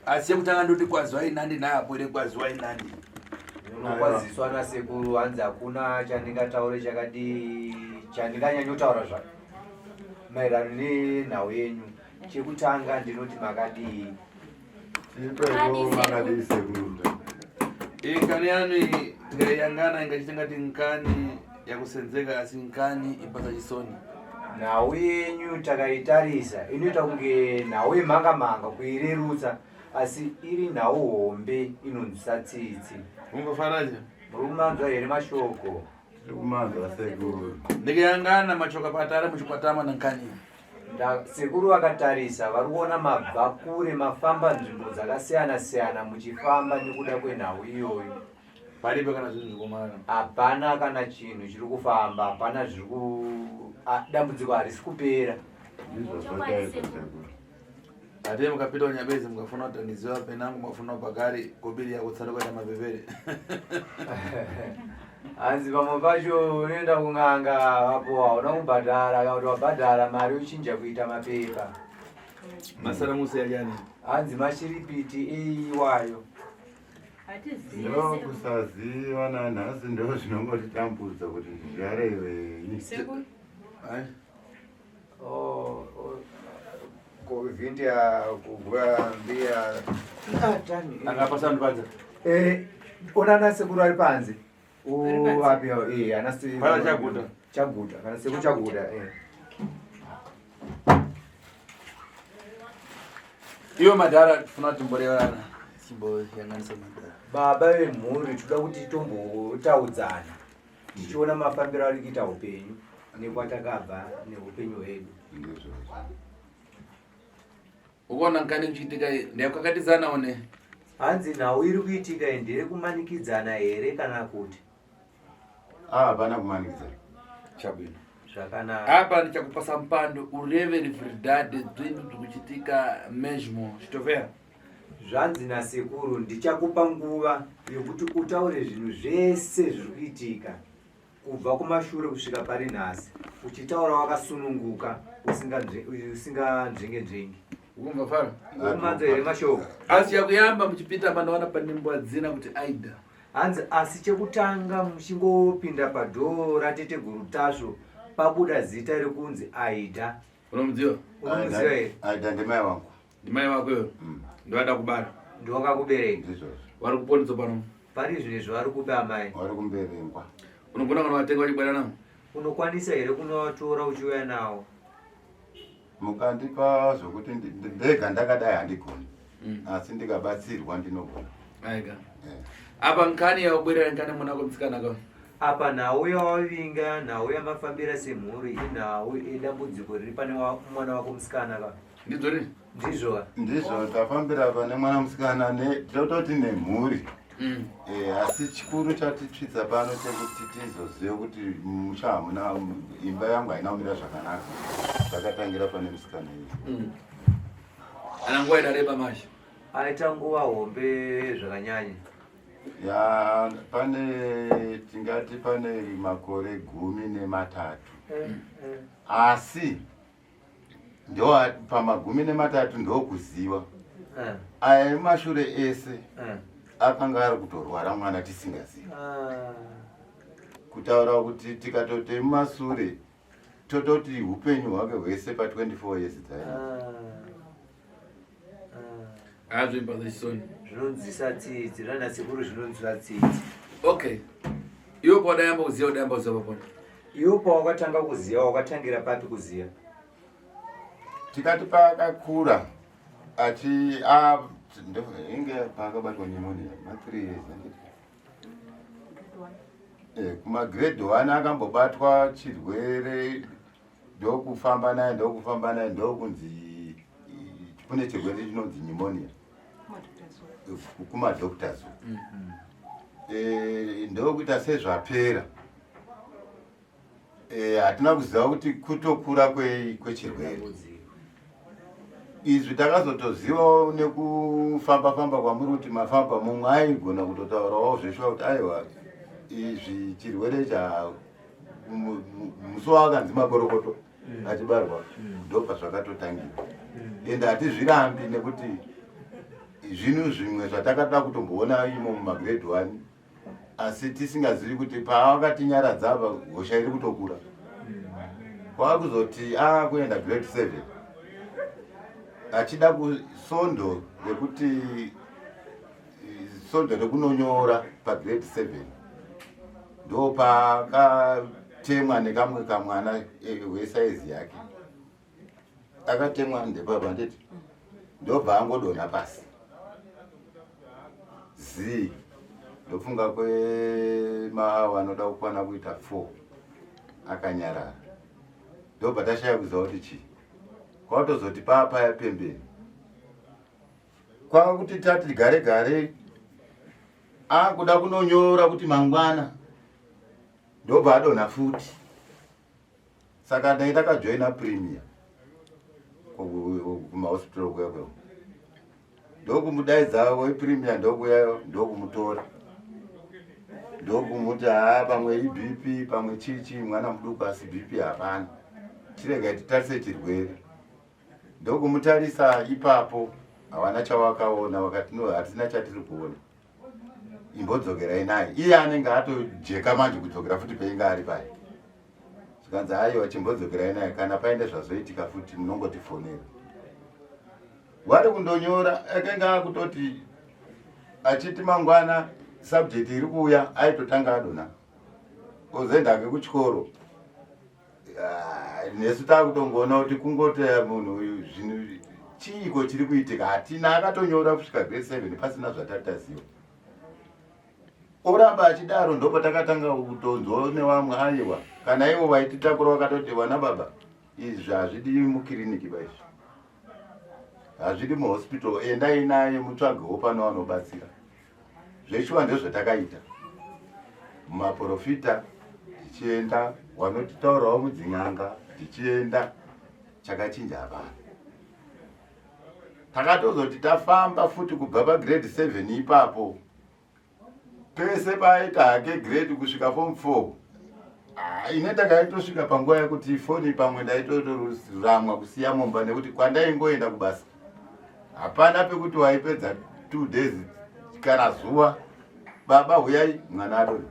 Asi chekutanga ndoti kwaziwai nandi naapo ere kwaziwai nandi. Unokwaziswa nasekuru hanzi hakuna chandingataure chakadii chandinganyanyotaura zva maererano nenhau yenyu. Chekutanga ndinoti makadii. Makadii sekuru. Inkani yanu tikaiyangana ingachitengati nkani yakusenzeka asi nkani ipasa chisoni. Nhau yenyu takaitarisa inoita kunge nhau yemhanga mhanga kuirerutsa asi iri nhau hombe inonzwisa tsitsi. Ungafaraje? Muri kumanzwa here mashoko? Tiri kumanzwa sekuru. Ndikayangana machoka patare muchikwatama nankani. Sekuru vakatarisa vari kuona mabva kure mafamba nzvimbo dzakasiyana siyana muchifamba nekuda kwenhau iyoyo. Paripo kana zvinhu zvikumara. Hapana kana chinhu chiri kufamba, hapana zviri ku dambudziko harisi kupera. Ndizvo zvakaita sekuru. Ate mukapita unyabezi mukafuna kutangiziwa penangu mukafuna pakari kobiri yakutsara kuita mapepere. Hanzi pamwe pacho unoenda kun'anga apo hauna kubhadhara kana kuti wabhadhara mari yochinja kuita mapepa. Masaramusi yajani. Hanzi mashiripiti eiwayo. Ndo kusaziva nanhasi ndo zvinongotitambudza kuti zvarevei. Sekuru. Oh, oh, kuvindia kugwambia Angapasa ndipanze. Eh, ona ana sekuru ari panze. Ari panze. Uapi eh ana sekuru. Pana Chaguta. Chaguta, kana sekuru Chaguta eh. Iyo madhara tifuna timborevana. Chimboyanganisa madhara. Baba vemhuri toda kuti tombotaudzana tichiona mafambiro ari kuita upenyu nekwatakabva neupenyu hwedu. Ndizvozvo. Ukuona nkani kuchiitika iyi ndeyakakatizana one. Hanzi nhau iri kuitika iyi ndeyrekumanikidzana here kana kuti? Ah, hapana kumanikidzana. Chabwino. Zvakanaka. Apa ndichakupasa mpando ureve rivridade zvinhu zvikuchitika mesmo chitofea. Zvanzi nasekuru ndichakupa nguva yokuti utaure zvinhu zvese zviri kuitika kubva kumashure kusvika pari nhasi uchitaura wakasununguka usinganzvenge nzvengi. Ukumva fara? Umanzwa here mashoko? Asi yakuyamba muchipinda mandowana pane mbwa dzina kuti Aida. Hanzi asi chekutanga muchingopinda padhoo rateteguru Tasvu pabuda zita rekunzi Aida. Unomuziva? Unomuziva here? Aida ndimai wangu. Ndimai wako iwe? Ndovada kubara. Ndiwakakubereka. Ndizvozvo. Vari kuponidzo pano. Pari zvino izvi vari kupi amai? Vari kumberengwa. Unogona kana watenga uchibwera nawo? Unokwanisa here kunovatora uchiuya nawo? Mukandipa zvokuti ndega ndakadai handigoni. Asi ndikabatsirwa ndinogona. Aika. Apa nkani yaubwerera nkani mwana wako musikana ka. Apa nhau yawavinga nhau yamafambira semhuri inhau yedambudziko riri pane mwana wako musikana ka. Ndizvo rini? Ndizvo ka. Ndizvo tafambira pane mwana musikana ne tototi nemhuri. Eh, asi chikuru chatitsvitsa pano chekuti tizozive kuti musha hamuna imba yangu haina kumira zvakanaka zvakatangira pane musikana iyi. Ana nguva idareba manje. Aita nguva hombe zvakanyanya. Ya pane tingati pane makore 13. Asi ndo pamagumi nematatu ndokuziva. Aya emashure ese akanga ari kutorwara mwana tisingazivi. Kutaura kuti tikatote mumasure tototi upenyu hwake hwese pa 24 years dzayo. Azvimba zechisoni. Zvinonzwisa tsitsi, zvana sekuru zvinonzwisa tsitsi. Okay. Iwe pawadayamba kuziva wadayamba kuziva papona. Iwe pawakatanga kuziva wakatangira papi kuziva? Tikati paakakura achi a inge paakabatwa pneumonia ma 3 years handiti? Kuma grade 1 akambobatwa chirwere ndokufamba naye ndokufamba naye ndokunzi kune chirwere chinonzi pneumonia kuma doctors. Ndokuita sezvapera. Hatina kuziva kuti kutokura kwechirwere. Izvi takazotozivawo nekufamba famba kwamuri kuti mafamba mumwe aigona kutotaurawo zveshuwa kuti aiwa izvi chirwere cha musi waakanzi makorokoto achibarwa ndobva zvakatotangira. Ende hatizvirambi nekuti Zvinhu zvimwe zvatakada kutomboona imo mumagrade 1 asi tisingazivi kuti paakatinyaradza apa hosha iri kutokura. Kwakuzoti akuenda grade 7 achida kusondo rekuti sondo rekunonyora pagrade 7 ndopakatemwa nekamwe kamwana wesaizi yake akatemwa ndepapa nditi ndobva angodonha pasi zii ndofunga kwemaawa anoda kukwana kuita 4 akanyarara ndobva tashaya kuziva kuti chii kwatozoti paapaya pembeni kwakuti tati gare gare akuda kunonyora kuti mangwana ndobva adonha futi saka ndai ndakajoina premier kumahospital kuya kuya ndokumudaidza wepremier ndokuyayo ndokumutora ndokumuti haa pamwe ibp pamwe chii chii mwana muduku asi bp hapana chiregai titarise chirwere ndokumutarisa ipapo hawana chawakaona vakati no hatina chatiri kuona imbodzokerai naye iye anenge atojeka manje kudzokera futi peinge ari paye zvikanzi aiwa chimbodzokerai naye kana paine zvazoitika futi munongotifonera wari kundonyora akanga akutoti achiti mangwana subject iri kuuya aitotanga adona ozoenda hake kuchikoro Ah, nesu takutongoona kuti kungoti munhu uyu zvinhu chiiko chiri kuitika hatina akatonyora kusvika grade 7 pasina zvatataziva oramba achidaro ndopatakatanga kutonzwa nevamwe aiwa kana ivo vaititakura vakatoti vana baba izvi hazvidi mukiriniki ba izvi hazvidi muhospital endai naye mutsvagewo pano vanobatsira Zveshuwa ndozvatakaita mumaporofita tichienda wanotitaurawo mudzin'anga tichienda chakachinja hapana takatozoti tafamba futi kubva pagrade 7 ipapo pese paaita hake grade kusvika form 4 ah, ine ndakaitosvika panguva yekuti foni pamwe ndaitotoramwa kusiya mumba nekuti kwandaingoenda kubasa hapana pekuti waipedza 2 days kana zuva baba huyai mwana adoni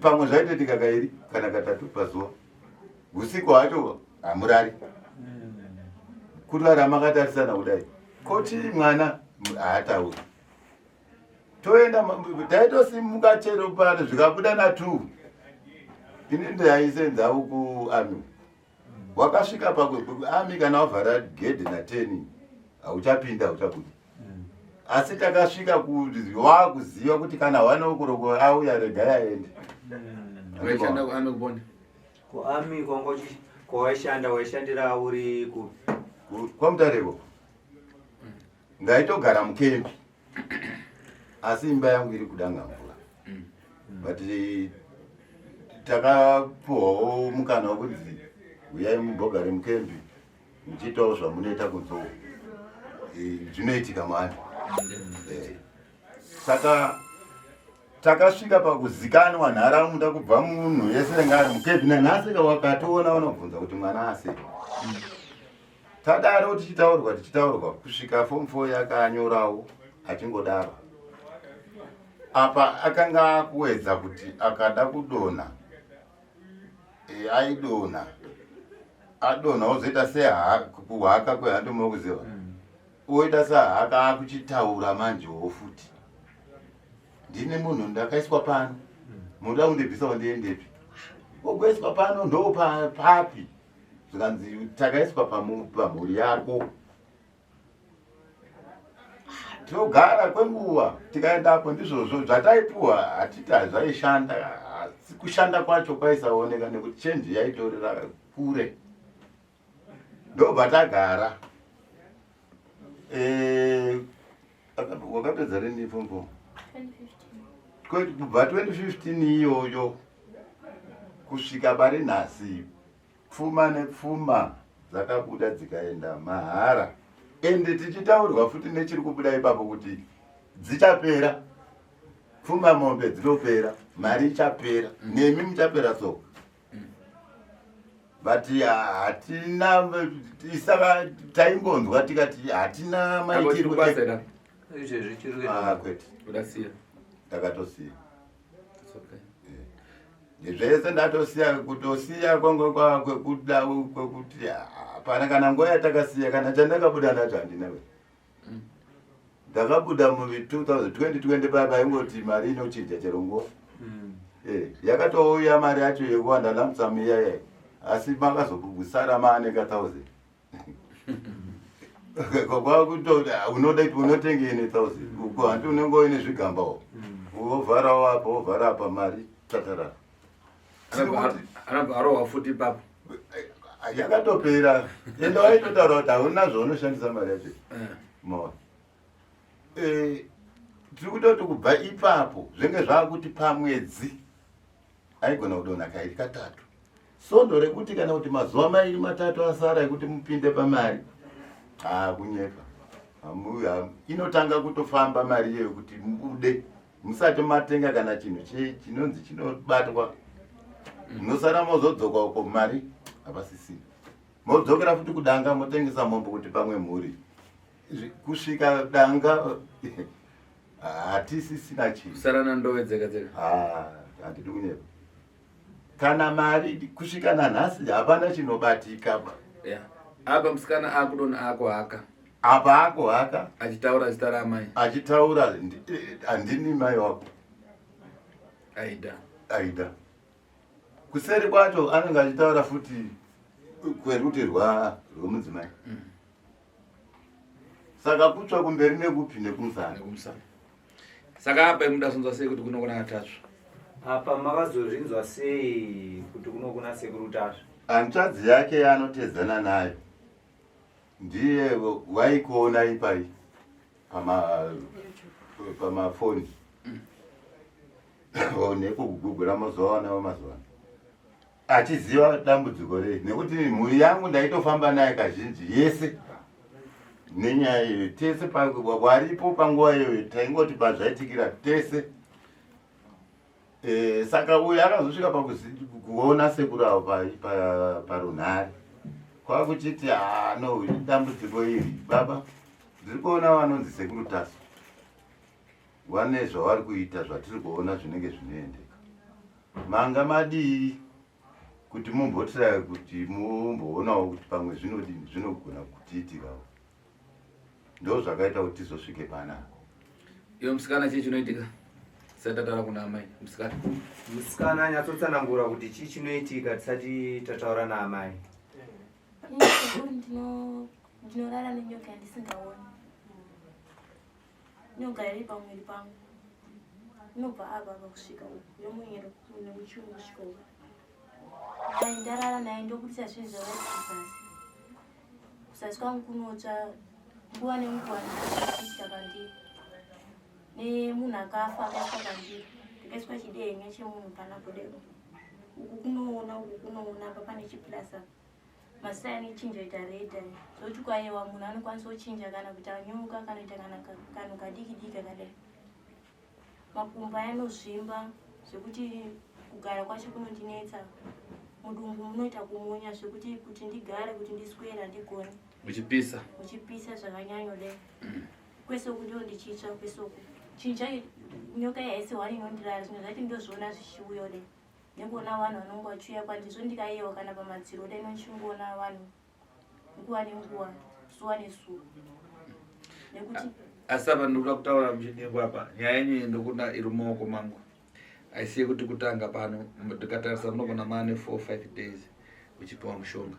pamwe zvaitoitika kairi kana katatu pazuva usiku hwacho hamurari kurara makatarisana kudai koti mwana haatauri toenda taitosimuka chero pano zvikabuda na 2 ini ndaisenza uku ami wakasvika paami kana wavhara gedhe na 10 hauchapinda hauchabudi asi takasvika wakuziva kuti kana one okuroko auya regai aende Waishanda kuArmy kubonde. Kuarmy kwanga kwawaishanda waishandira uri kupi? Kwamutareko ndaitogara mukembi asi imba yangu iri kudanga mvura but takapuhwawo mukana wekuti huyai mumbogare mukembi muchiitawo zvamunoita kunzou zvinoitika mani saka takasvika pakuzikanwa nharaunda kubva munhu yese anga ari mukebhi nanhasi wakatoona unobvunza kuti mwana asei tadaro tichitaurwa tichitaurwa kusvika form 4 yakanyorawo achingodaro apa akanga akuedza kuti akada kudonha e, aidonha adonha ozoita sekuhaka kwehando munokuziva oita sehaka akuchitaura manjewo futi ndine munhu ndakaiswa pano munoda kundibvisa ndiendepi ogoiswa pano ndo papi zvikanzi takaiswa pamhuri yako tinogara kwenguva tikaendako ndizvozvo zvataipuwa hatiti hazvaishanda asi kushanda kwacho kwaisaoneka nekuti chenji yaitorera kure ndobva tagara eh, wakapedza rini form four kubva 2015 iyoyo kusvika pari nhasi pfuma nepfuma dzakabuda dzikaenda mahara ende tichitaurwa futi nechiri kubuda ipapo kuti dzichapera pfuma mombe dzinopera mari ichapera nemi muchapera tsoka. But hatina, saka taingonzwa tikati hatina maitirwo. Izvezvi chiri Ah, kwete. Udasiya. Ndakatosiya. It's okay. Zvese ndatosiya, kutosiya kwangu kwekuda kwekuti hapana kana nguva yatakasiya, kana chandakabuda nacho handina we. Ndakabuda mu 2020 paya paingoti mari inochinja chero nguva. Yakatouya mari yacho yekuwanda lump sum iyaya, asi makazobugusara maane ka 1000 kwakuto unoda kuti unotenge ne 1000 uko, handi unenge uine zvigambawo, wovharawo apa, wovhara apa, mari tatarara. Anobva arohwa futi ipapo. Yakatopera, ende waitotaura kuti hauna zvaunoshandisa mari yacho. Maona, tiri kutoti kubva ipapo zvinge zvaakuti pamwedzi aigona kudonha kairi katatu, sondo rekuti kana kuti mazuva 2 3 asara ekuti mupinde pamari. Haa, kunyepa. Inotanga kutofamba mari iyoyo kuti mubude musati matenga kana chinhu chinonzi chinobatwa. Munosara mozodzoka uko, mari havasisina, modzokera futi kudanga, motengesa mombe kuti pamwe mhuri. Kusvika danga hatisisina chinhu. Kusara ndove dzega dzega. Ah, handidi kunyepa, kana mari kusvika nanhasi hapana chinobatika ba. Yeah. Apa musikana akudonha ako haka. Apa ako haka. Achitaura zita raamai. Achitaura, "Handini mai wako." Aida. Aida. Kuseri kwacho anenge achitaura futi kweruti rwemudzimai. Saka kutsva kumberi nekupi? Nekumusana. Nekumusana. Saka apa imuda sonzwa sei kuti kuno kuna Tasvu? Apa makazozvinzwa sei kuti kuno kuna Sekuru Tasvu? Hanzvadzi yake yaanotedzana nayo ndiye waikuona ipai pamafoni nekugugura mazuva anawo mazuva ano, achiziva dambudziko rei, nekuti mhuri yangu ndaitofamba naye kazhinji yese nenyaya iyoyo. Tese waripo panguva iyoyo, taingoti pazvaitikira tese. Saka uyu akazosvika pakuona sekuru avo parunhare, kwakuchiti, "Ah, no, dambudziko iri baba, ndiri kuona vanonzi Sekuru Tasvu vane zvavari kuita zvatiri kuona zvinenge zvinoendeka. Manga madii kuti mumbotiraya kuti mumboonawo kuti pamwe zvinodini, zvinogona kutiitirawo?" Ndo zvakaita kuti tizosvike panapa. Iwe musikana, chii chinoitika? Tisati kuna amai, musikana. Musikana anyatsotsanangura kuti chii chinoitika tisati tataura naamai. Ini sekuru, ndinorara nenyoka yandisingaoni. Inogara iri pamuviri pangu, inobva apa apa kusvika uku, yomunyero nemuchiuno kusvika uku. Ai ndarara naye, ndobudisa zvinhu zvavaiti kuzasi. Kuzasi kwangu kunotsva nguva nenguva zvichiitika pandiri nemunhu akafa akaiswa pandiri. Ndakaiswa chidenya chemunhu panapo deko uku kunoona, uku kunoona, apa pane chipilasa. Masai anochinja kuita red aya, zvokuti kwayewa munhu anokwanisa kuchinja kana kuita nyoka, kana kuita kana kanhu kadiki diki kakadai. Makumbo aya anozvimba zvekuti kugara kwacho kunondinetsa. Mudumbu munoita kumunya zvekuti kuti ndigare, kuti ndiswere, handigoni. Uchipisa. Uchipisa zvakanyanya dai. Kwese uku ndo ndichitsva kwese uku. Chinhu chacho, nyoka iyi haisi hwani inondirara, zvimwe zvacho ndozviona zvichiuya dai nekuona vanhu vanonge vachiuya kwandiri. Zvo ndikayewa kana pamadziro dai, ndichingoona vanhu nguva nenguva, zuva nezuva, nekuti Asi apa ndikuda kutaura muchinyengo apa, nyaya yenyu ndokuna iri mumaoko mangu, aisi yekuti kutanga pano. Ndikatarisa munogona maane 4 5 days uchipiwa mushonga.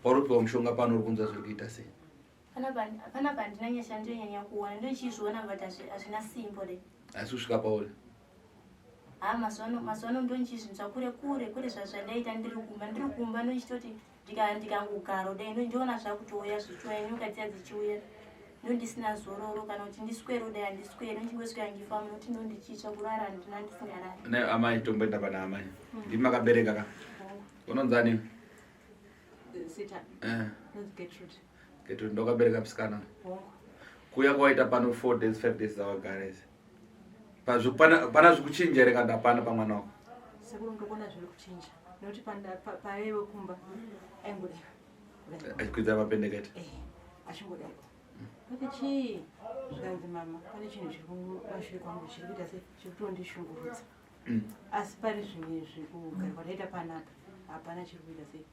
Pauri kupiwa mushonga pano, uri kunzwa zviri kuita sei? Panapa handina nyasha ndonyanya kuona, ndochizviona, but hazvina simbo dai. Asi kusvika pauri? Ha, mazuva ano ndonchizvinzwa kure kure kure zvazvandaita ndiri kumba. Ndiri kumba ndochitoti ndikangogara dai, ndondiona zvakutouya, zvichiuya, nyoka dziya dzichiuya. Ndondisina zororo kana kuti ndiswero dai, handisweri, ndichingoswera ndichifamba, nokuti ndondichitsva. Kurara handina, ndisingarari. Ne amai, tomboenda pana amai. Ndimi makabereka ka? Unonzani? Sita. Nonzi Gertrude. Gertrude, ndokabereka musikana? Hongu. Kuuya kwawaita pano 4 days, 5 days dzawagara idzi, pana zvikuchinja here kana hapana pamwana wako? Sekuru, ndikuona zviri kuchinja. Nekuti paive kumba aingodai. Achikwidza mapendekete. Eh, achingodai. Pati chii? Zvikanzi mama, pane chinhu chiri kumashure kwangu chiri kuita se chiri kutondishungurudza. Asi pari zvimwe izvi kugara kwataita panapa hapana chiri kuita sei.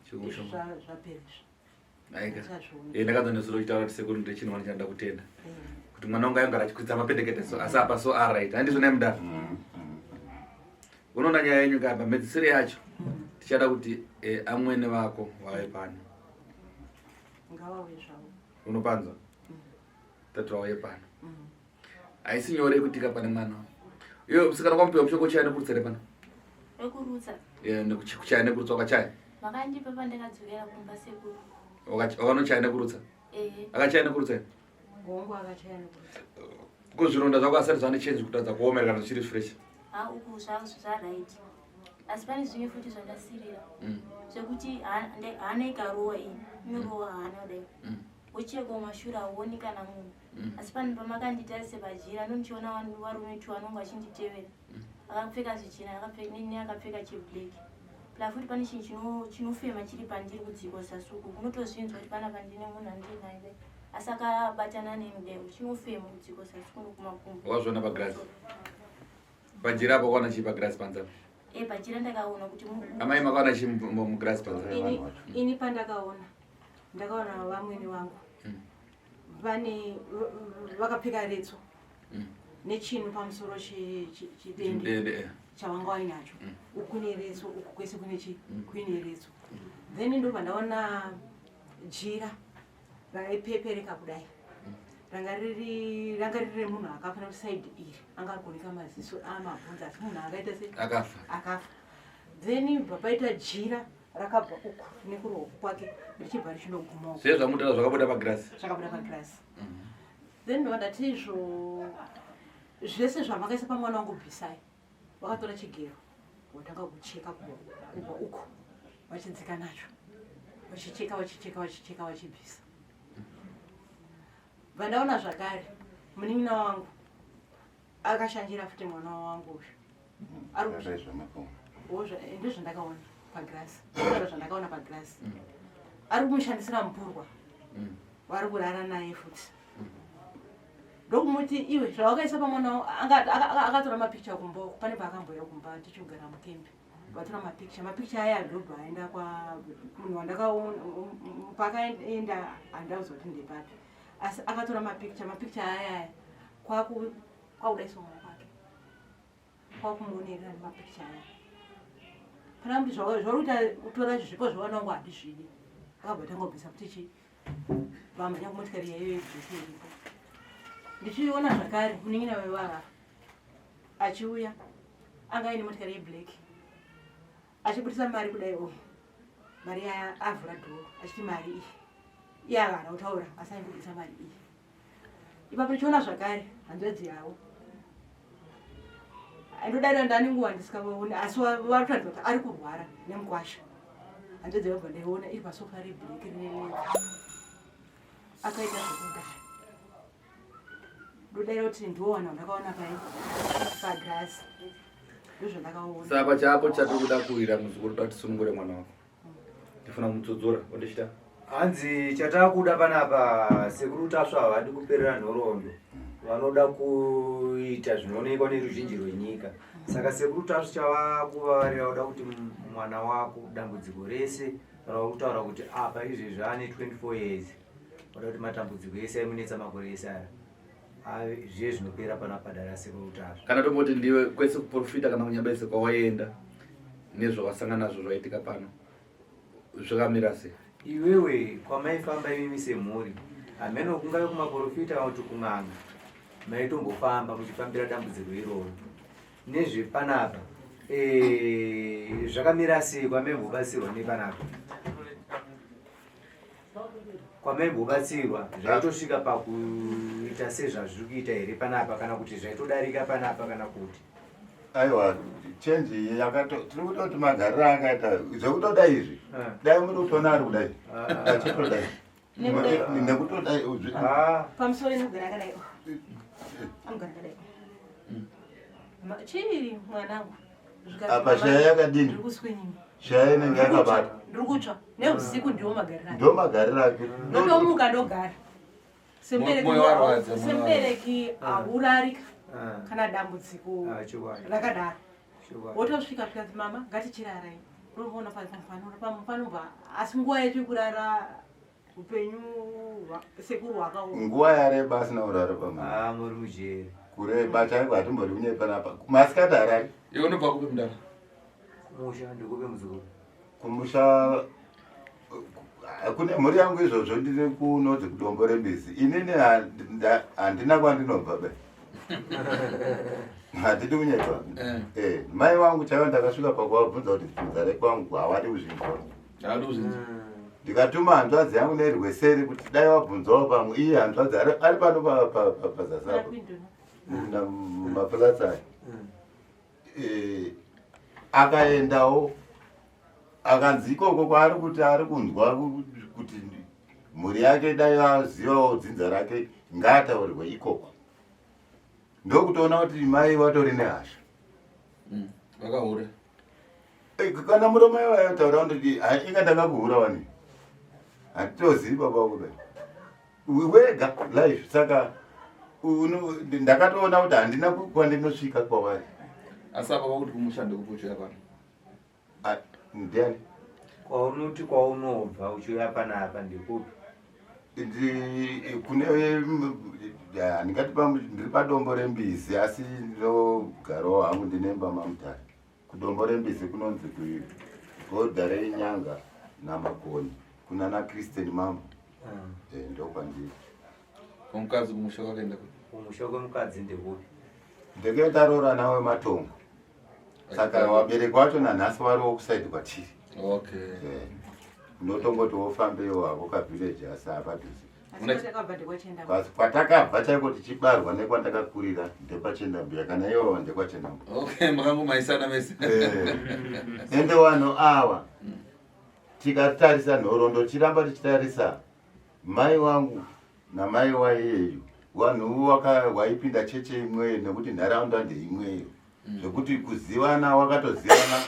Chiri Zvapera izvi. Aika. Eh, ndakadza nezuro uchitaura kuti sekuru ndine chinhu wani chanoda kutenda. Kuti mwana wangu aingara achikwidza mapendekete so asi apa so alright. Handizvo nhai mudhara? Unoona nyaya yenyu ka apa mhedzisiro yacho tichada kuti eh, amwene vako vave pano. Ngavauye zvavo. Unopanzwa? Tati vauye pano. Haisi nyore kuti ka pane mwana. Iyo musikana kwamupiwa mushonga uchaya nekurutsa here pano? Wekurutsa. Eh, nekuchaya nekurutsa wakachaya? Vakandipa pandakadzokera kumba sekuru. Wakanochaya nekurutsa? Ehe. Akachaya nekurutsa here? Hongu akachaya nekurutsa. Ko zvironda zvako asati zvane change kutadza kuomera kana zvichiri fresh? Ha uku zvavo zvaright. Asi pane zvimwe futi zvandasirira. Zvekuti hana ikarowa iyi, inorowa hana kudai. Wochekwa mashure hauoni kana munhu. Asi pane pamakanditarisa pajira ndonichiona varume two vanonge vachinditevera. Akapfeka zvichena neakapfeka cheblack. Pla futi pane chinhu chinofema chiri pandiri kudzikwa zasi uku. Unotozvinzwa kuti panapa ndine munhu andinaye kudai. Asi akabatana neni kudai chinofema kudzikwa zasi kuno kumakumbo. Wakazviona pagirazi? Pajira apo wakaona chii pagirazi panze apo? Eh, pajira ndakaona kuti Amai makaona chii mugirazi panze? Ini pandakaona ndakaona vamwene vangu vane vakapfeka retso nechinhu pamusoro chidende chavanga vainacho. Uku kune retso, uku kwese kune chi kuine retso. Then ndobva ndaona jira raipepereka kudai. Ranga riri ranga riri remunhu akafa nekuti side iri anga ari kuoneka maziso amabvunza asi munhu akaita se akafa. Akafa. Then bva paita jira rakabva uku nekuruoko kwake richibva richinoguma uku. Zviye zvamutaura zvakabuda pagirasi. Zvakabuda pagirasi. Then ndobva ndati izvo zvese zvamakaisa pamwana wangu bvisai. Vakatora chigero votanga kucheka kubva uku vachidzika nacho. Vachicheka vachicheka vachicheka vachibvisa. Bva ndaona zvakare munin'ina wangu akashanjira futi mwana wangu uyu. Ndozvandakaona pagirasi. Ndozvandakaona zvandakaona pagirasi. Ari kumushandisira mupurwa. Vari kurara naye futi. Ndokumuti iwe zvawakaisa pamwana wangu, akatora mapikicha kumba uko, pane paakamboya kumba tichigara mukembi. Vatora mapikicha, mapikicha aya ndobva aenda kwa munhu wandakaona paakaenda handauziva kuti ndepapi. Asi akatora mapikicha, mapikicha aya aya kwakudaiswa mwana kwake. Kwakumuonerera nemapikicha aya. Pana kuti zvauri kuita kutora zvipo zvevana vangu handizvidi. Akabva atanga kubvisa kuti chii? Vamhanya kumotikari yaiyo yebvisi iripo. Ndichiona zvakare munin'ina wevava achiuya anga aine motikari yeblack achibudisa mari kudai o mari yaya avhura dhoo achiti mari iyi iye ava haana kutaura asi aingobudisa mari iyi. Ipapo ndichiona zvakare hanzvadzi yavo ndodaira ndani nguva ndisingavaoni asi varikuratidza kuti ari kurwara nemukwasha. Hanzvadzi yavo ndaiona iri pasofa reblack rine leather akaita zvekugara. Ndodaira kuti ndiwo vanhu vandakaona pai pagirasi ndozvandakaona. Saka chako chatiri kuda kuwira muzukuru toda tisunungure mwana wako. Ndifuna kumutsodzora ondichita. Hanzi chatakuda panapa sekuru Tasva havadi kuperera nhoroondo. Vanoda kuita zvinoonekwa neruzhinji rwenyika. Saka sekuru Tasva chavakuvavarira voda kuti mwana wako dambudziko rese rauri kutaura kuti apa izvezvi ane 24 years. Voda kuti matambudziko ese aimunetsa makore ese aya ave zviye zvinopera panapa dare asekuru Tasva. Kana tomboti ndiwe kwese kuprofita kana kunyabese kwawaienda nezvawasangana nazvo zvaitika pano zvakamira sei? Iwewe kwamaifamba imimi semhuri hameno kungave kumaprofita kana kuti kun'anga maitombofamba muchifambira dambudziko iroro nezvepanapa zvakamira sei kwamaimbobatsirwa nepanapa kwamaimbobatsirwa zvaitosvika pakuita sezvazviri kuita here panapa kana kuti zvaitodarika panapa kana kuti Aiwa, change iyi yakato tiri kutoti magariro akaita zvekutoda izvi. Dai muri kutoona ari kudai. Achitodai. Nekudai. Nekutodai Pamusoro inogara akadai. Anogara akadai. Chii mwanangu? Apa shaya yakadini? Ndiri kuswinyini. Shaya inenge yakabata. Ndiri kutsva neusiku ndiwo magariro ake. Ndiwo magariro ake. Ndotomuka ndogara. Moyo warwadza, moyo Semubereki haurarika Ah. kana dambudziko Ah, chokwadi. rakadaro. Chokwadi. Wotosvika zvikanzi mama ngatichirarai. Unoona panobva asi nguva yacho yekurara upenyu sekuru hwakaoma. Nguva yareba asina kurara pamwe. Ah, muri mujeri. Kureba chaiko hatimbori kunyepa napa. Masikati harari. Iwe unobva kupi mudara? Kumusha ndikupi muzukuru? Kumusha kune mhuri yangu izvozvo ndiri kunonzi kudombo rembizi. Inini handina kwandinobva be. Handidi kunyepa. Eh. Eh, mai vangu chaivo ndakasvika pakuvabvunza kuti bvunza rekwangu havadi kuzvinzwa. Havadi kuzvinzwa. Ndikatuma hanzvadzi yangu nerweseri kuti dai wabvunzawo pamwe iye hanzvadzi ari pano pazasi apo. Maplatsi aya. Eh, akaendawo akanzi ikoko kwaari kuti ari kunzwa kuti mhuri yake dai vazivawo dzinza rake ngaataurirwe ikoko. Ndokutoona kuti mai vatori nehasha. Vakahure. Eh, kana murume vaitaura kuti hai, inga ndakakuhura wani. Hatitozivi baba vako be. Wega life saka ndakatoona kuti handina kwandinosvika kwavari. Asi apa vakuti kumusha ndekupi uchiuya pano? Ah, ndiani? Kwaunoti kwaunobva uchiuya panapa ndekupi? Kune handingati ndiri padombo rembizi asi ndinogarawo hangu ndine imba mamutare. Kudombo rembizi kunonzi kugodha renyanga namakoni kuna na Christian Mambo. Ndokwandiri. Kumukadzi kumusha kwakaenda kupi? Kumusha kwemukadzi ndekupi? Ndekuenda roora nawe matongo. Saka vabereki vacho nanhasi variwo kusaidi kwatiri. Okay. Ndotongoti wofambewo hako kavillage asi hapadhuze. Asi kwatakabva ndekwaChendambuya. Kasi kwatakabva chaiko tichibarwa nekwandakakurira ndekwaChendambuya, kana ivo ndekwaChendambuya. Okay, makangomaisana mese. Ende vanhu ava tikatarisa nhoroondo tichiramba tichitarisa mai wangu namai waiyeyu vanhu waipinda cheche imweyo nekuti nharaunda ndeimweyo. Zvekuti kuzivana wakatozivana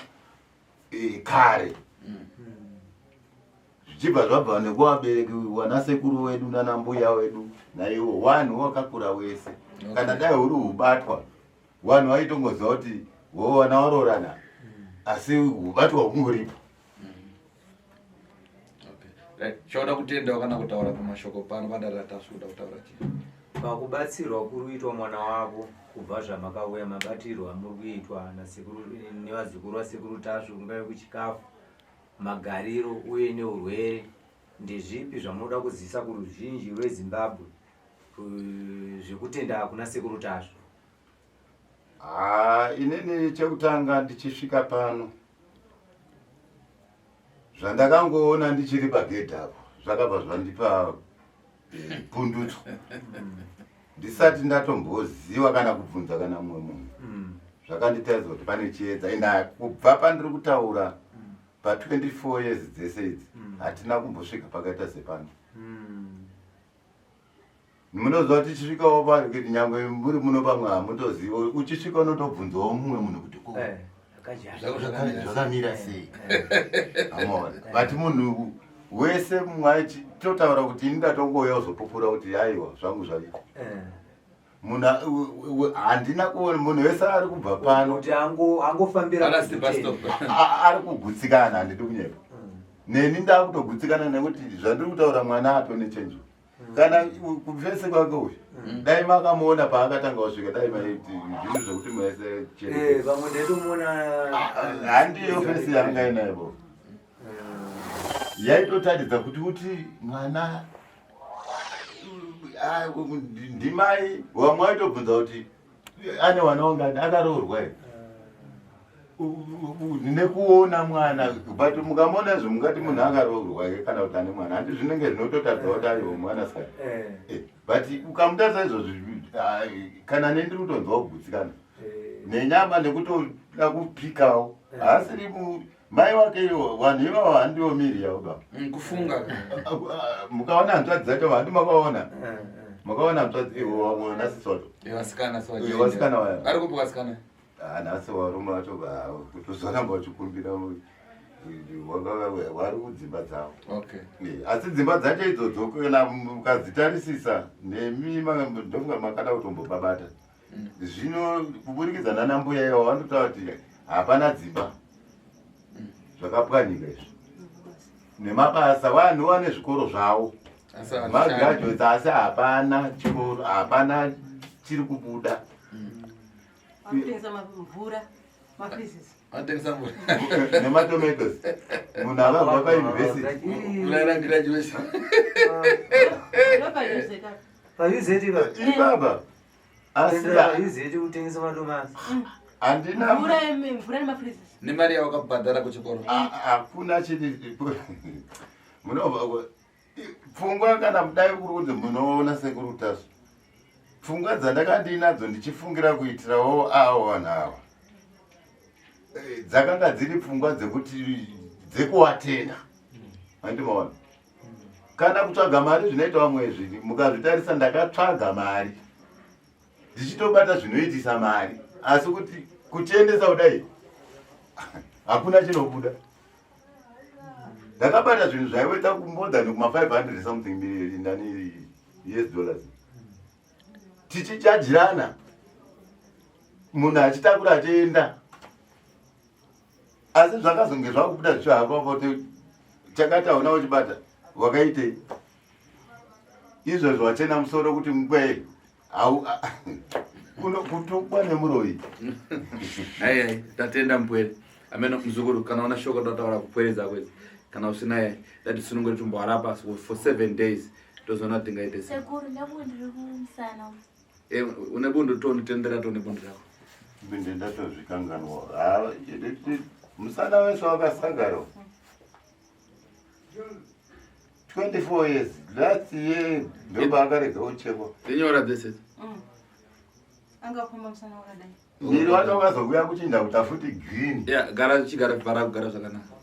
kare. Zvichibva zvabva nekuvabereki vanasekuru wedu nanambuya wedu naivo vanhu vakakura wese. Kana dai huri hubatwa vanhu vaitongoziva kuti vo vana varoorana asi hubatwa hungoripo. Okay. Right. Chauda kutendawo kana kutaura pamashoko pano padare raTasvu kuda kutaura chii? Pakubatsirwa kuri kuitwa mwana wako kubva zvamakauya mabatirwo amuri kuitwa nasekuru nevazukuru vasekuru Tasvu kungave kuchikafu, magariro uye neurwere, ndezvipi zvamunoda kuzivisa kuruzhinji rweZimbabwe zvekutenda kuna sekuru Tasvu? Inini chekutanga ndichisvika pano zvandakangoona ndichiri pagedhi apo zvakabva zvandipa pundutso ndisati ndatomboziva kana kubvunza kana mumwe munhu. Zvakanditaridza kuti pane chiedza. Ende kubva pandiri kutaura pa 24 years dzese idzi hatina kumbosvika pakaita sepano. Munoziva kuti tichisvikawo pari kuti nyangwe muri muno pamwe hamutozivi, uchisvika unotobvunzawo mumwe munhu kuti ko zvakamira sei. Amaona. But munhu wese mumwe achitotaura kuti ini ndatongouya kuzopupura kuti aiwa zvangu zvaita. Munhu handina kuona munhu wese ari kubva pano kuti angofambira Ana step by kuguteni. step. Ari kugutsikana, handidi kunyepa. Neni ndakutogutsikana nekuti zvandiri kutaura mwana atone chenjo. Kana kufese kwake uyu dai makamuona paakatanga kusvika dai maiti zvinhu zvekuti maise chete. Vamwe ndaitomuona Handiyo fesi yanga inayo bo. Yaitotaridza kuti mwana ndimai vamwe vaitobvunza kuti ane wana wangani akaroorwa here nekuona mwana, but mukamuona izvo mungati munhu akaroorwa here kana kuti ane mwana, handi zvinenge zvinototaridza kuti aiwa mwana saka. But ukamutarisa izvozvo, kana nendiri kutonzwa kugutsikana nenyama nekutoda kupikawo, haasiri mai wake iwo vanhu ivavo handiwo miri yavo baba. Kufunga. Mukaona hanzvadzi dzacho handi makaona. Makaona hanzvadzi iwo vamwe vanasisi vacho. Vasikana so Vasikana vaya. Vari kupi vasikana? Nhasi varume vacho kutozoramba vachikumbira Vari kudzimba dzavo. Asi dzimba dzacho idzodzo kana mukadzitarisisa nemi ndofunga makada kutombobabata. Zvino kuburikidza nana mbuya ivo vanotaura kuti hapana dzimba. Zvakapwanyika izvi. Nemabasa vanhu vane zvikoro zvavo. Magraduates asi hapana chikoro, hapana chiri kubuda. Vanotengesa mvura, mafreezes. Vanotengesa mvura. Nematomatoes. Munhu avabva pauniversity. Muraira graduation. PaUZ baba. Ibaba. Asi paUZ kutengesa madomasi. Handina mvura mvura nemafreezes. Nemari yawakabhadhara kuchikoro. Hakuna chiri munobva pfungwa kana mudai kuri kunzi munoona sekuru Tasvu. Pfungwa dzandanga ndinadzo ndichifungira kuitirawo avo vanhu ava dzakanga dziri pfungwa dzekuti dzekuwatenda. Handimaona. Kana kutsvaga mari zvinoita vamwe izvi mukazvitarisa ndakatsvaga mari ndichitobata zvinoitisa mari asi kuti kutiendesa kudai hakuna chinobuda. Ndakabata zvinhu zvaiweta more than kuma 500 something million nani US dollars. Tichichajirana munhu achitakura achienda asi zvakazonge zvakubuda zvichihamba kuti chakati hauna uchibata wakaitei izvozvo wachena musoro kuti mkwee au kutukwa nemuroyi. Ai tatenda mpwere. Ameno muzukuru kana una shoko totaura kupwere dzako idzi kana usina ye dati sunungure tumboharapa for 7 days tozoona kuti tingaite sei. Sekuru ndabundu riri kumusana. Une bundu tonitendera tone bundu rako. Mbinde ndatozvikanganwa. Musana wese wakasagara. 24 years last year ndopaakarega kuchekwa. Tinyora dzese. Angafamba musana wakadai. Miri wacho wakazouya kuchinja kuita futi green. Yeah, gara chigara vhara kugara zvakanaka.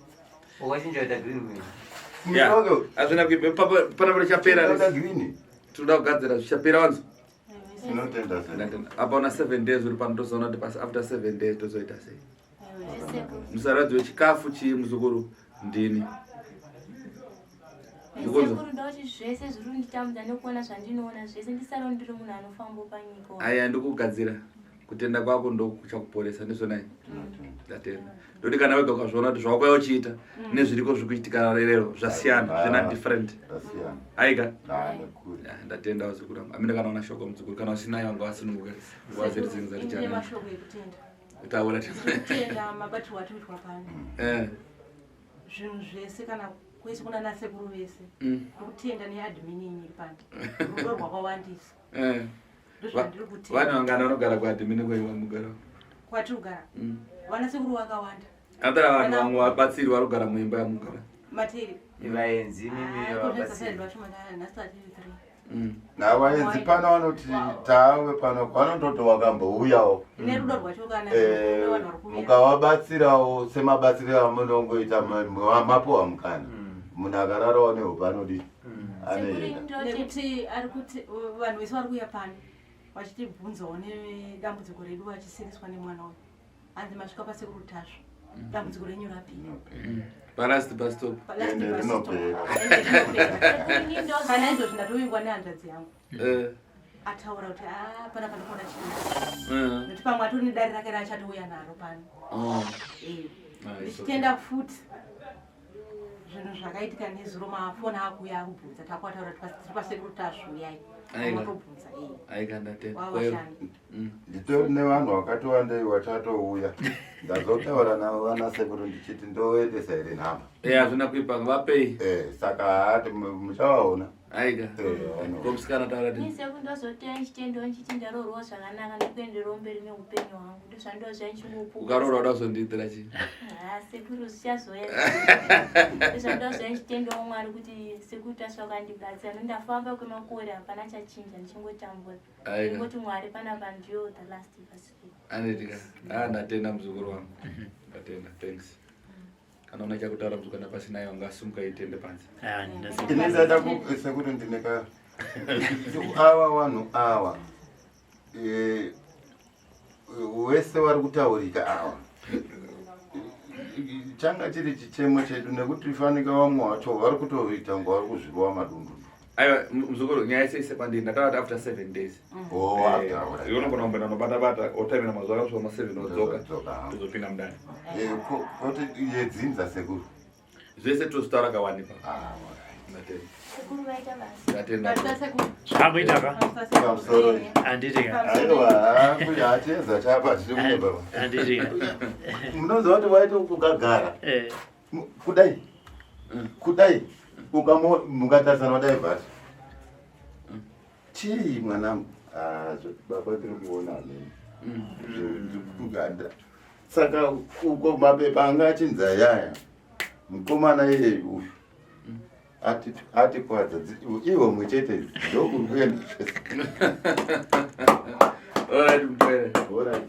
Wakachinja kuita green mwiri. Yeah. Hazvina kuipa pana pana chapera. Green. Tinoda kugadzira zvichapera wanzo. Tinotenda sei. Apa una 7 days uri pano tozoona kuti pasi after 7 days tozoita sei. Musaradzi wechikafu chii muzukuru ndini. Sekuru ndoti zvese zviri kunditambudza nekuona zvandinoona zvese ndisaro ndiri munhu anofamba panyika. Aya ndikugadzira kutenda kwako ndokuchakuporesa ndizvona ndatenda. Ndoti kana wega ukazviona kuti zvawakauya uchiita nezviriko zviri kuitika rero zvasiyana zvina different. Zvasiyana. Aika. Ndatenda vazukuru. Amene kana una shoko muzukuru kana usinayo wanga wasununguka. Nguva dzedu dzinenge dzati Ndine jana. mashoko ekutenda. Taura. Kutenda mabatirwo atiitwa pano. Zvinhu zvese kana kwese kuna nasekuru vese. Ndikutenda neadmin yenyu iri pano. Rudo rwakawandisa. Ndozvandiri kutenda. Vanhu vangani vanogara kuadmin kwenyu kwamugara? Kwatiri kugara. Vana sekuru vakawanda. Atara vanhu vamwe vabatsiri vari kugara muimba yamugara. Matiri. Vaenzi mimi vabatsiri. Navaenzi pano vanoti tave pano vanototi wakambouyawo. Nerudo rwacho kana vanhu vari kuuya. Mukavabatsirawo semabatsiro amunongoita mapuwa mukana. Munhu akararawo nehope anodii? Anoenda. Nekuti ari kuti vanhu vese vari kuuya pano vachitibvunzawo nedambudziko redu vachisiriswa nemwana uyu. Hanzi masvika pasekuru Tasvu. Dambudziko renyu rapera. Palast bus stop. Palast Ende bus stop. rinopera. Ende rinopera. Kana izvozvi ndatovingwa nehanzvadzi yangu. Ataura kuti pana pandikuona chii. Nekuti pamwe atori nedare rake raachatouya naro pano. Ndichitenda futi zvinhu zvakaitika nezuro mafoni akuuya akubvunza takwataura kuti tiri pasekuru Tasvu uyai. Vanotobvunza. Aika ndatenda. Wavashandi. Nditori nevanhu vakati wandei vachatouya. Ndazotaura navo vana sekuru ndichiti ndoendesa here nhamba. Hazvina kuipa vapei. Saka haati muchavaona. Aika. Vanoona. Ko musikana taura Ini sekuru ndozotenda ndichitendawo ndichiti ndaroorwa zvakanaka ndikuendererawo mberi neupenyu hwangu. Ndozvandozviya ndichingopuwa. Ukaroorwa uda kuzondiitira chii? Sekuru zvichazoya. Ndozvandozviya ndichitendawo Mwari kuti sekuru Tasvu vakandibatsira. Ndafamba kwemakore hapana chachinja ndichingotambura. Aika. Ngoti Mwari panapa ndiyo the last bus stop. Anditika. Ndatenda muzukuru wangu. Ndatenda. Thanks. Kana una chakutaura muzukuru kana pasina iwe ungasumuka itende panze. Ini ndada sekuru ndine ka ava vanhu ava. Wese vari kutaurika ava. Changa chiri chichemo chedu nekuti fanika vamwe vacho vari kutoita kunge vari kuzvirova madundundu. Aiwa muzukuru, nyaya yese ise pandiri ndataura kuti after 7 days. Oh, after, alright. Iwe unogona kumboenda unobata bata otaimira mazuva akasvika ma 7 wodzoka. Wodzoka. Tozopinda mudare. Koti yedzinza sekuru. Zvese tozvitaura kawanikwa. Ah, alright. Ndatenda. Sekuru vaita basa. Ndatenda. Zvakuita ka? Pamusoro. Handiti ka? Aiwa, kuya acheza chapa tiri kunobva. Handiti ka? Munoziva kuti waiti ukagara. Kudai. Kudai. Ukamo mukatarisana kudai bhati. Chii mwanangu? Ah, baba tiri kuona amene. Kuganda. Saka uko mapepa anga achinzi ayaya. Mukomana iyeye uyu. Ati ati kwadza iwe mwe chete ndokuri kuenda zvese. Alright, mupere. Alright.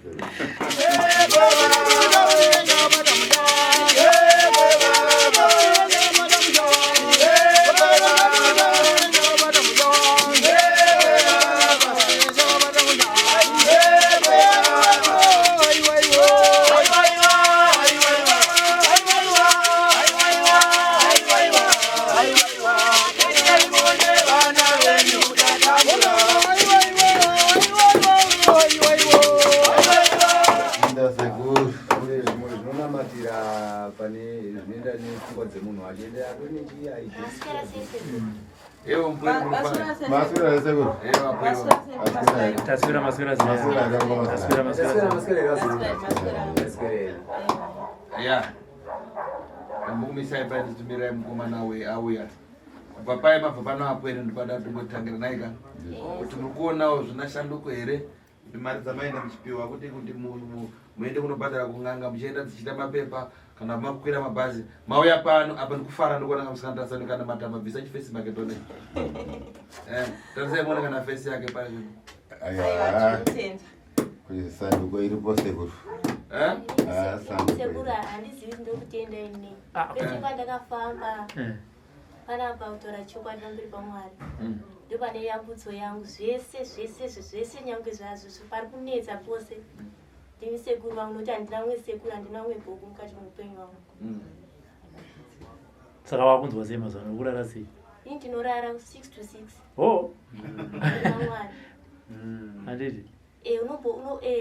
Zvinonamatira pane zvinoenda nepfungwa dzemunhu achienda atonechii. Maswera sei sekuru? Ewo mupere munofara. Maswera sekuru. Ewo mupere. Taswera maswera sei? Maswera akangoma. Taswera maswera sei? Ya. Ndambokumisai pai ndichitumirai mukomana we auya. Kubva pai mabva pano apwere ndipada tingotangira naye ka. Kuti muri kuonawo zvina shanduko here? Kuti mari dzamaenda muchipiwa kuti muende kunobhadhara kun'anga muchienda dzichiita mapepa kana makukwira mabhazi mauya pano apa ndikufara ndikuona kamusikana tarisai kana matama bvisa chifesi make tone. Tarisai muone kana fesi yake pari zvino. Aiwa. Kuti sanduko iripo sekuru. Eh? Ah, sanduko. Sekuru handizivi kuti ndokutenda ini. Ah, Kwese kwandakafamba panapa kutaura chokwadi pamberi paMwari. Ndopane yambutso yangu zvese zvese zvese nyange zvazvo pari kunetsa pose. Ndimi sekuru vangu nokuti handina mumwe sekuru handina mumwe gogo mukati meupenyu hwangu. Saka wakunzwa sei mazuva ano? Ukurara sei? Ini ndinorara 6 to 6. Oh. Mwari. Handiti?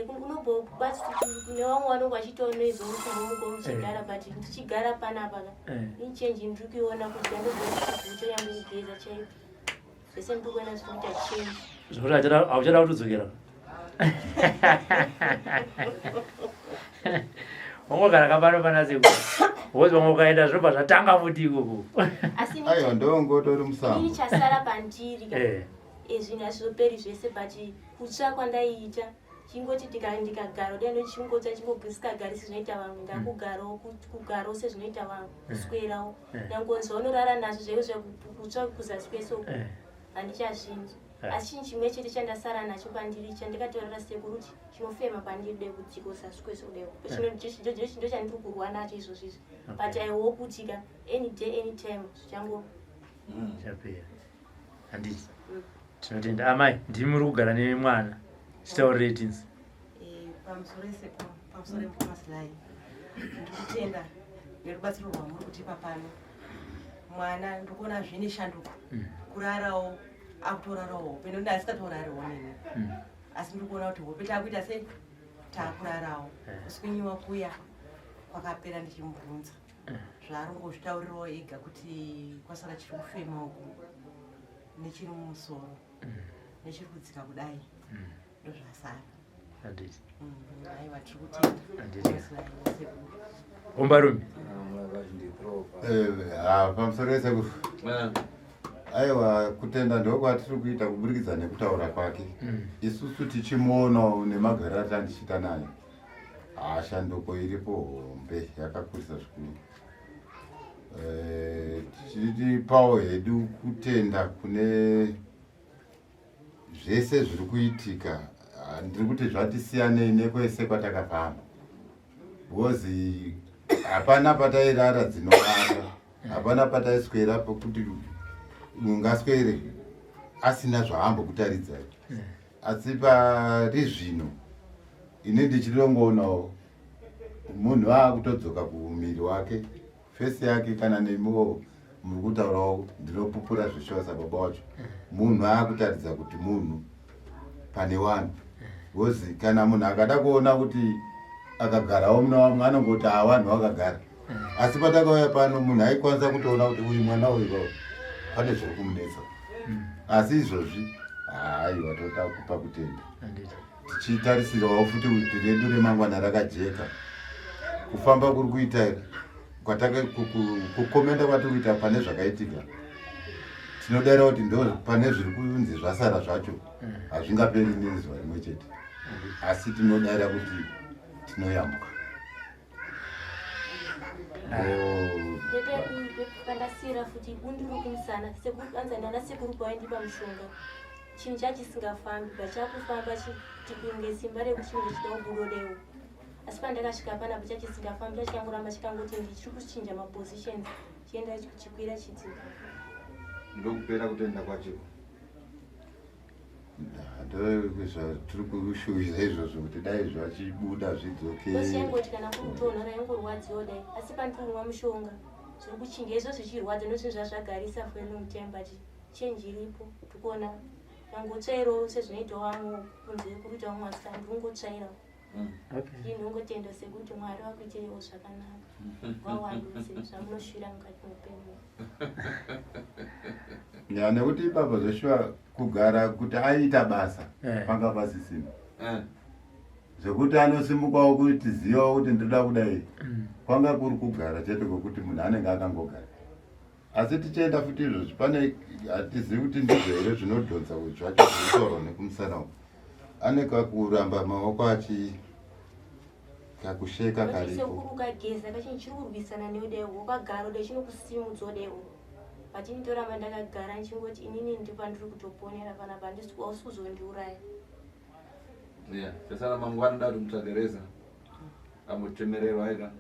Unombobatwa nevamwe vanonge vachitonoizwa muchimbomuko muchigara but ndichigara panapa ka. Ini change ndiri kuiona kudya ndobvokuguta yangu kugeza chaiko. Zvese ndiri kuona zviri kuita change. Zvokuti hauchada kutodzokera. Wangogara kapano pana sekuru. Wozi wanga ukaenda zvinobva zvatanga futi ikoko. Asi ini Aiwa ndongotori ini musango. chasara pandiri ka. Zvinhu hazvizoperi zvese but kutsva kwandaiita chingoti ndikagara kudai ndochingotsa chingogarisikagari sezvinoita vamwe ndakugarawo kugarawo sezvinoita vamwe kuswerawo nyange zvaunorara nazvo zvaivo zvekutsva kuzasi kwese uku handichazvinzwi. Asi chinhu chimwe chete chandasara nacho pandiri chandikataurira sekuru kuti chinofema pandiri dai kudzika kuzasi kwese kudai ndo chandiri kurwa nacho izvozvo izvi but I hope kuti ka any day anytime zvichango Chapera. Handiti. Tinotenda amai, ndimi muri kugara nemwana. Titaurire tinzi. Pamusoro sekuru, pamusoro emukomasilai, ndikutenda nerubatsiro rwamuri kutipa pano. Mwana ndikuona zvine shanduko, kurarawo akutorarawo hope nekuti asikatorariwo neni, asi ndiri kuona kuti hope taakuita sei, taakurarawo. Kuswinyiwa kuya kwakapera ndichimubvunza zvaarongozvitaurirawo ega kuti kwasara chiri kufema uku nechiri mumusoro nechiri kudzika kudai ndozvasara. Handiti. Aiwa tiri kutenda. Handiti. Sekuru. Hombarume. Pamusoro sekuru. Aiwa kutenda ndokwatiri kuita kuburikidza nekutaura kwake. Isusu tichimuonawo nemagariro atandichiita naye. Shanduko iripo hombe yakakurisa zvikuru. Tichiripawo hedu kutenda kune zvese zviri kuitika. Ndiri kuti zvatisiyanei nekwese kwatakafamba. Because hapana patairara dzinovata, hapana pataiswera pokuti ungaswere asina zvaambokutaridzai. Asi pari zvino ini ndichitongoonawo Munhu akutodzoka kumuviri wake, fesi yake, kana nemiwo muri kutaurawo, ndinopupura zveshuwa sababa wacho. Munhu akutaridza kuti munhu pane vanhu, because kana munhu akada kuona kuti akagarawo muna vamwe anongoti haa vanhu vakagara, asi patakauya pano munhu aikwanisa kutoona kuti uyu mwana uyu pane zviri kumunetsa. Asi izvozvi haiwa, toda kupa kutenda tichitarisirawo futi kuti redu remangwana rakajeka. Kufamba kuri kuita kwataka kukomenda kwatiri kuita pane zvakaitika, tinodaira kuti ndo pane zviri kunzi zvasara zvacho hazvingaperi nezuva rimwe chete, asi tinodaira kuti tinoyambuka. Pandasiyira futi bundu riri kumusana, sekuru anzi ndana sekuru pawaindipa mushonga chinhu chachisingafambi pachakufamba kunge simba rekuti chinhu chida kubudodewo, asi pandakasvika panapo chachisingafambi, chachikangoramba chikangoti ndichiri kuchinja mapositions, chienda chikwira chidzika. Ndokupera kutenda kwachiko. Tiri kushuwira izvozvo kuti dai zvachibuda zvidzoke. Yangoti kana kutonhora yangorwadziwa dai, asi pandiri kumwa mushonga zviri kuchinja. Izvo zvichirwadza ndozvinhu zvazvagarisa for a long time, but change iripo, tikuona yangotsvairawo sezvinoitawo vamwe kunze kuri kuita vamwe vasikana, ndikungotsvairawo. Ii ndongotenda sekuti Mwari vakuitirewo zvakanaka, vawandudze zvamunoshuvira mukati meupenyu. Ya, nekuti ipapo zveshuwa kugara kuti aiita basa panga pasisina zvekuti anosimukawo kuti zivawo kuti ndoda kudai. Kwanga kuri kugara chete kwekuti munhu anenge akangogara. Asi tichienda futi izvozvi pane hatizivi kuti ndizvo here zvinodhonza zvacho zvinotaurwa nekumusana uku, ane kakuramba maoko achi kakusheka karipo. Sekuru, ukageza kachinhu chiri kurwisana newe dai wakagara dai chinokusimudza daiwo, but ini ndoramba ndakagara ndichingoti inini ndipandiri kutoponera panapa, handisi hausi kuzondiuraya. Yeah, chasara mangwana da kuti mutsvage reza ambotemererwa aika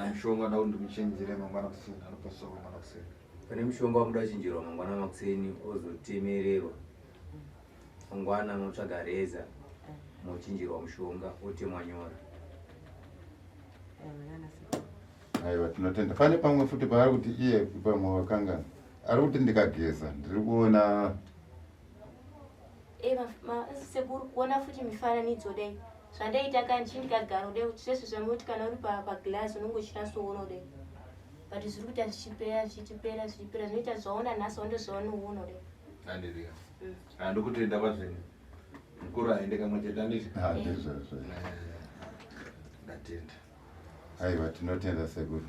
mushonga, da kuti ndimuchinjire mangwana kuseni, anopaswa mangwana kuseni. Pane mushonga wamuda kuchinjirwa mangwana makuseni, ozotemererwa mangwana. Motsvaga reza, mochinjirwa mushonga, otemwa nyora. Aiwa, tinotenda. Pane pamwe futi paari kuti iye pamwe wakangana, ari kuti ndikageza ndiri kuona. Sekuru, kuona futi mifananidzo dai zvandaita kani chii, ndikagara dai zvese zvamuti kana uri paglass unonge uchinatsoona dai, but zviri kuita zvichipera, zvichipera, zvichipera, zvinoita zvaona nhasi wando zvaunoona dai. Andiriya, handikutenda kwazvino mukuru, aende kamwe chete, anditi? Ah, ndizvozvo. Ndatenda. Aiwa, tinotenda sekuru,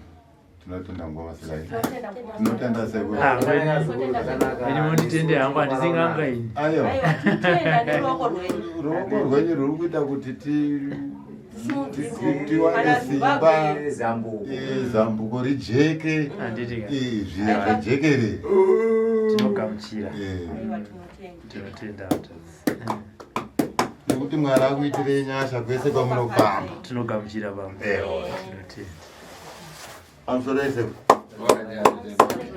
tinotenda ngoma silai, tinotenda sekuru. Ah, ini munditende hangu, handisi n'anga ini. Aiwa. Aiwa, tinotenda neruoko rwenyu. Ruoko rwenyu ruri kuita kuti tiwane simba. Zambuko. Zambuko rijeke. Handiti ka? Zvijekere. Tinogamuchira. Aiwa, tinotenda. Tinotenda. Nekuti Mwari akuitirei nyasha kwese kwamunofamba. Tinogamuchira pamwe. Ewa. Tinotenda. Pamusoro esekuru. Alright, yeah, ndotenda.